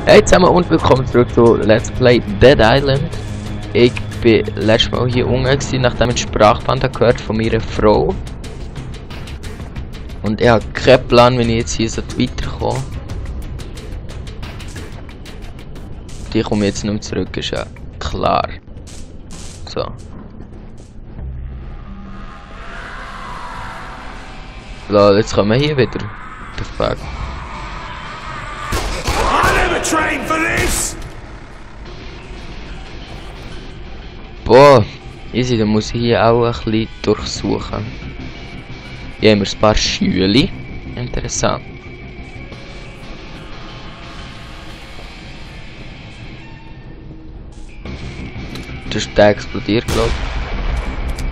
Hey zusammen und willkommen zurück zu Let's Play Dead Island. Ich bin letztes Mal hier unten gewesen, nachdem ich die Sprachband gehört von meiner Frau. Und ich habe keinen Plan, wie ich jetzt hier weiterkomme. Die komme jetzt nicht mehr zurück, ist ja klar. So. Lol, jetzt kommen wir hier wieder. The fuck. Boah, easy, dann muss ich hier auch ein bisschen durchsuchen. Hier haben wir ein paar Schüle. Interessant. Das ist der explodiert, glaube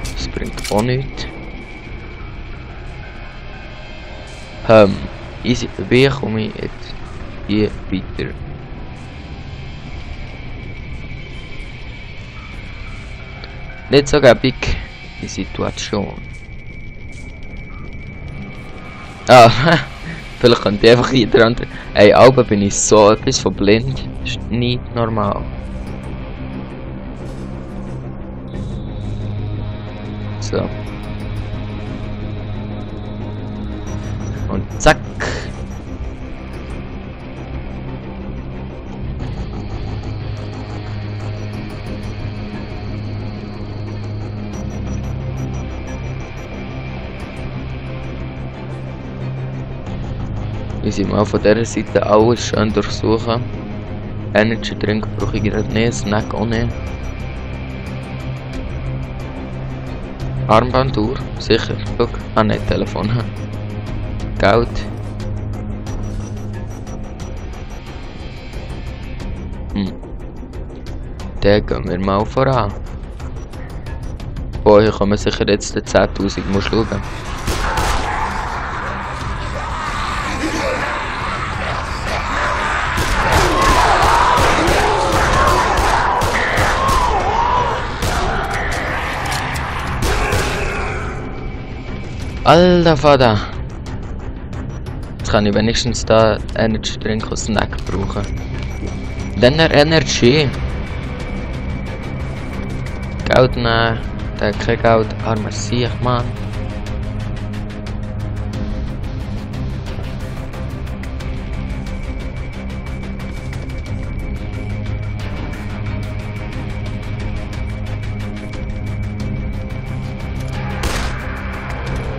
ich. Das bringt auch nichts. Easy, wie komme ich jetzt hier weiter? Nicht so gäbig die Situation. Ah, vielleicht könnte ich einfach jeder andere. Ey, Alba bin ich so etwas von blind. Das ist nicht normal. So. Und zack. Wir sind mal von dieser Seite alles schön durchsuchen. Energy Drink brauche ich gerade nicht, Snack auch nicht. Armbanduhr, sicher. Guck, nicht Telefon. Geld. Dann gehen wir mal voran. Boah, hier kommen sicher jetzt 10.000, musst du schauen. Alter Vater! Jetzt kann ich wenigstens da Energy Drink aus Snack brauchen. Dann Energy! Geld nehmen, der hat kein Geld, armer Sieg, Mann.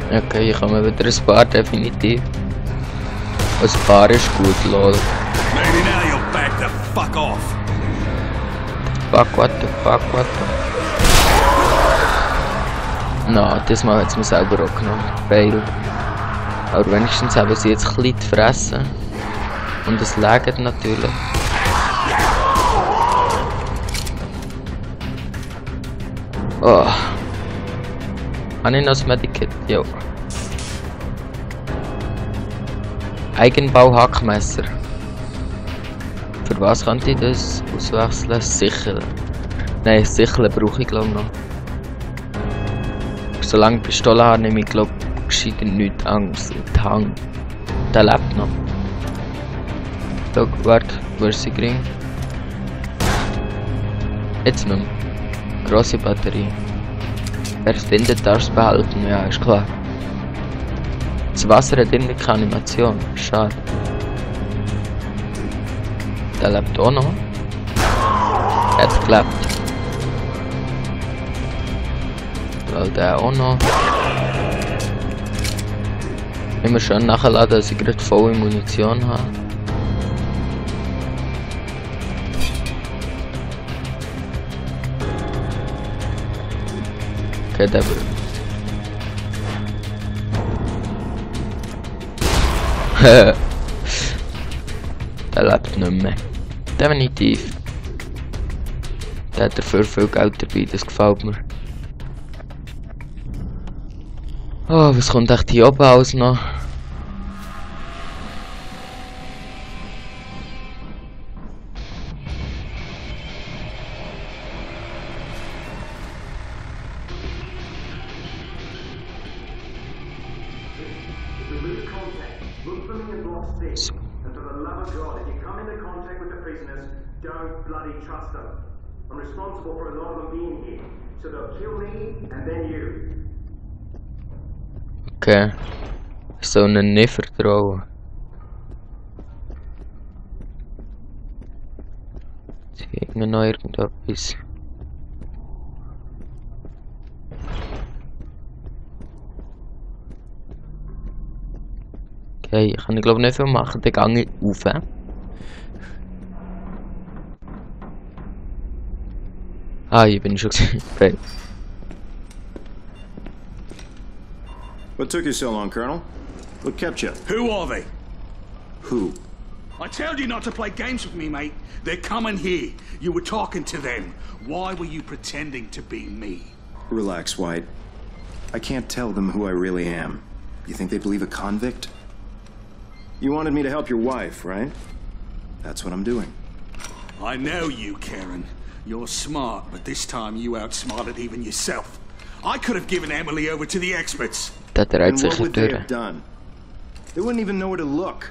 Okay, ich komme wieder ein paar definitiv. Ein paar ist gut, lol. Fuck, what the fuck, what the... No, diesmal hat es mir selber auch genommen. Fail. Aber wenigstens haben sie jetzt ein bisschen zu fressen. Und es lägt natürlich. Oh. Habe ich noch das Medikit? Jo. Eigenbau-Hackmesser. Für was könnte ich das auswechseln? Sichern. Nein, Sichern brauche ich glaube ich noch. Solange ich Pistole habe, nehme ich glaube ich gescheiter nichts Angst. Die Hang. Der lebt noch. Da, warte, wo ist sie gering? Jetzt noch. Grosse Batterie. Er findet das behalten, ja, ist klar. Das Wasser hat irgendwie keine Animation, schade. Der lebt auch noch. Er hat geklappt. Weil der auch noch. Immer schön nachladen, dass ich gerade volle Munition habe. Okay, der wird. Der lebt nicht mehr. Definitiv. Der hat dafür viel Geld dabei, das gefällt mir. Oh, was kommt echt hier oben alles noch? Look for me and block 6. And for the love of God, if you come into contact contact with the prisoners, don't bloody trust them. I'm responsible for a lot of them being here, so they'll kill me and then you. Okay. So einen nicht vertrauen. Zeig mir noch irgendetwas. Okay, ich kann glaube nicht viel machen, dann gehe ich rauf. Ah, hier bin ich schon gesehen. Okay. What took you so long, Colonel? What kept you? Who are they? Who? I told you not to play games with me, mate. They're coming here. You were talking to them. Why were you pretending to be me? Relax, White. I can't tell them who I really am. You think they believe a convict? You wanted me to help your wife, right? That's what I'm doing. I know you, Karen. You're smart, but this time you outsmarted even yourself. I could have given Emily over to the experts. Dat And eruit what zich would they gebeuren. have done? They wouldn't even know where to look.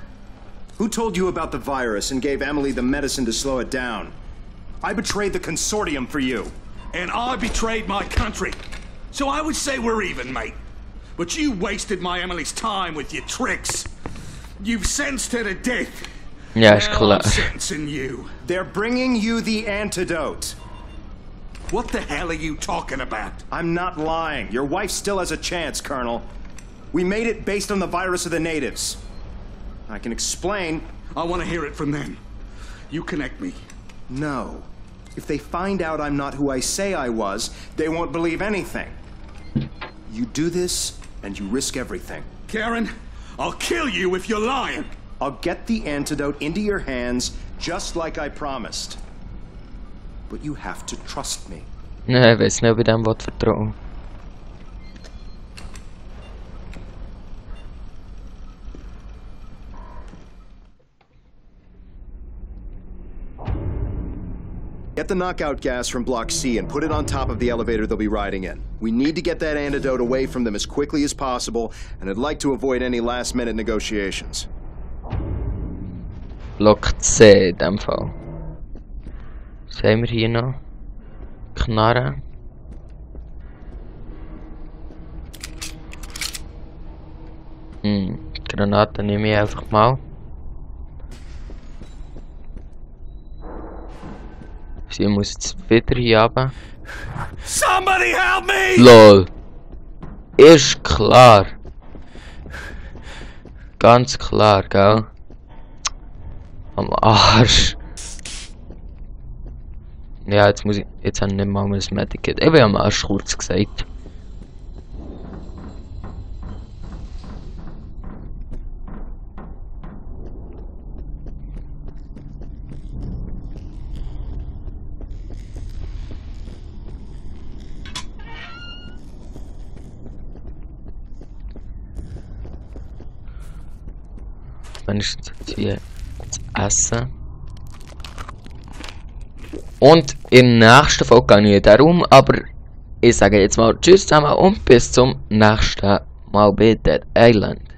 Who told you about the virus and gave Emily the medicine to slow it down? I betrayed the consortium for you. And I betrayed my country. So I would say we're even, mate. But you wasted my Emily's time with your tricks. You've sentenced her to death. Ja, is Now klaar. I'm sentencing you. They're bringing you the antidote. What the hell are you talking about? I'm not lying. Your wife still has a chance, Colonel. We made it based on the virus of the natives. I can explain. I want to hear it from them. You connect me. No. If they find out I'm not who I say I was, they won't believe anything. You do this, and you risk everything. Karen, I'll kill you if you're lying. I'll get the antidote into your hands, just like I promised. But you have to trust me. Nee, ik weet niet of je dem wat vertrouwen. Get the knockout gas from Block C and put it on top of the elevator they'll be riding in. We need to get that antidote away from them as quickly as possible, and I'd like to avoid any last-minute negotiations. Block C in dem Fall. Was haben wir hier noch? Knarren. Granaten nehme ich einfach mal. Sie muss jetzt wieder hier runter. Somebody help me! LOL. Ist klar. Ganz klar, gell? Am Arsch. Ja, jetzt muss ich. Jetzt habe ich nicht mal das Medikit. Ich habe am Arsch kurz gesagt. Wenigstens hier zu essen. Und im nächsten Folge gehe ich darum, aber ich sage jetzt mal Tschüss zusammen und bis zum nächsten Mal bei Dead Island.